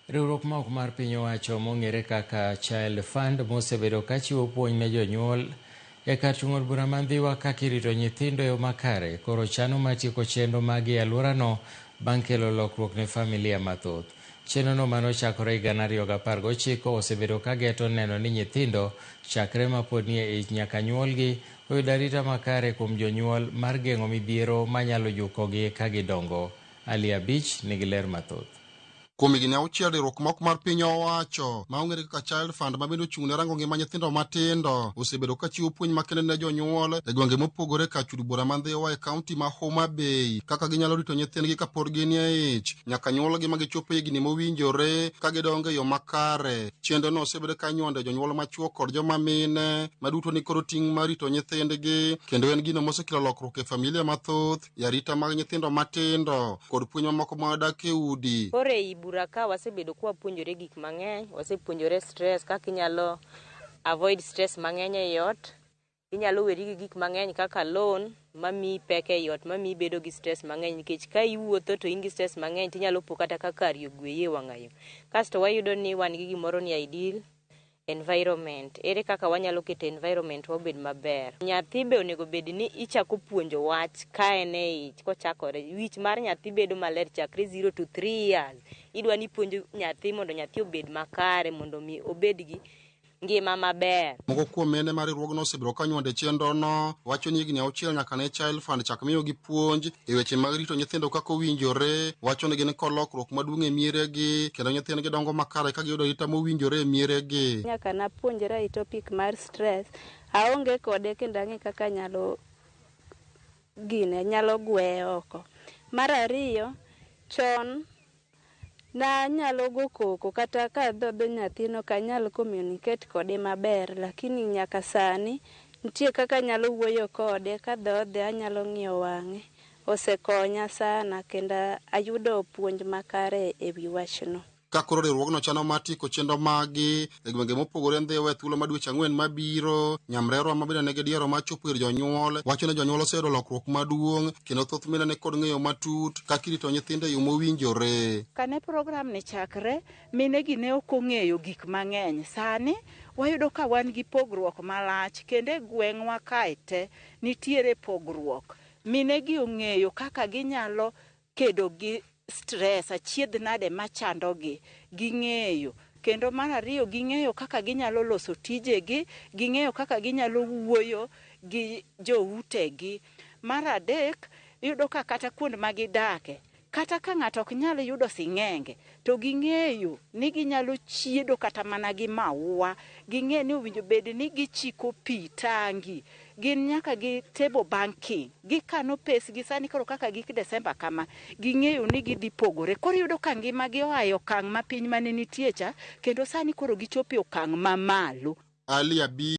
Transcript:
Riwruok ma ok mar piny owacho mong'ere kaka Child Fund mosebedo ka chiwo puonj ne jonyuol e kar chung' od bura ma Ndhiwa kaka irito nyithindo e yo makare koro chano mar tieko chenro magi e alworano bang' kelo lokruok ne familia mathoth. Chenrono manochakore higa 2019 osebedo ka geto neno ni nyithindo chakre mapod nie ich nyaka nyuolgi oyudo arita makare kuom jonyuol mar geng'o midhiero manyalo jukogi ka gidongo. Ali Abich nigi ler mathoth. Kuom higni 6, riwruok mok mar piny owacho ma ong'ere kaka Child Fund, ma bende ochung' ne rango ngima nyithindo matindo, osebedo ka chiwo puonj makende ne jonyuol e gwenge mopogore kar chud bura ma Ndhiwa e kaunti ma Homa Bay kaka ginyalo rito nyithindgi kapod gin e ich nyaka nyuolgi ma gichopo higni mowinjore ka gidongo e yo makare. Chenrono osebedo ka inywando jonyuol machuo kod joma mine ma duto nikod ting' mar rito nyithindgi, kendo en gino mosekelo lokruok e familia mathoth e arita mag nyithindo matindo kod puonj mamoko ma dak e udi. Koro ei bura ka wasebedo ka wapuonjore gik mang'eny, wasepuonjore stress, kaka inyalo avoid stress mang'eny ei ot, inyalo weri gi gik mang'eny kaka loan mamiyi pek ei ot, mamiyi bedo gi stress mang'eny, nikech ka iwuotho to in gi stress mang'eny, tinyalo po kata ka kari ogweyi e wang'ayo. Kasto wayudo ni wan gi gimoro ni ideal environment. Ere kaka wanyalo keto environment wa obed maber? Nyathi be onego bed ni ichako puonjo wach ka en e ich kochakore. Wich mar nyathi bedo maler chakre 0 to 3 years. Idwa ni ipuonjo nyathi mondo nyathi obed makare, mondo mi obed gi ngima maber. Moko kuom mine mar riwruogno osebedo ka nywando e chenrono wacho ni higni 6 nyaka ne Child Fund chak miyogi puonj e weche mag rito nyithindo kaka owinjore. Wacho ni gin kod lokruok maduong' e mieregi kendo nyithindgi dongo makare ka giyudo arita mowinjore e mieregi. Nyaka napuonjra e topic mar stress, aonge kode kendo ang'e kaka anyalo gine, nyalo gweye oko. Mar ariyo, chon nanyalo go koko kata ka adhodho nyathino ok anyal communicate kode maber, lakini nyaka sani nitie kaka anyalo wuoyo kode, kadhodhe anyalo ng'iyo wang'e. Osekonya sana kendo ayudo puonj makare e wi wachno. Ka koro riwruogno chano mar tieko chenro maggi e gwenge mopogore Ndhiwa e thuolo mar dweche 4 mabiro, nyamrerwa ma bende nigi diero mar chopo ir jonyuol wacho ni jonyuol oseyudo lokruok maduong' kendo thoth mine ni kod ng'eyo matut kaka irito nyithindo e yo mowinjore. Kane program ni chakre, mine gi ne ok ong'eyo gik mang'eny. Sani wayudo ka wan gi pogruok malach kendo e gweng'wa kae te nitiere pogruok. Mine gi ong'eyo kaka ginyalo kedo gi stress, achiedh nade machandogi, ging'eyo. Kendo mar ariyo, ging'eyo kaka ginyalo loso tijegi, ging'eyo kaka ginyalo wuoyo gi joutegi. Mar adek, iyudo ka kata kuond ma gidake, kata ka ng'ato ok nyal yudo sing'enge, to ging'eyo ni ginyalo chiedo kata mana gi maua, ging'eyo ni owinjo bed ni gichiko pi tangi, gin nyaka gi table banking, gikano pesgi sani koro kaka gik Desemba kama, ging'eyo ni gidhi pogore. Koro iyudo ka ngimagi oa e okang' mapiny mane nitie cha, kendo sani koro gichopo e okang' mamalo. Ali Abi.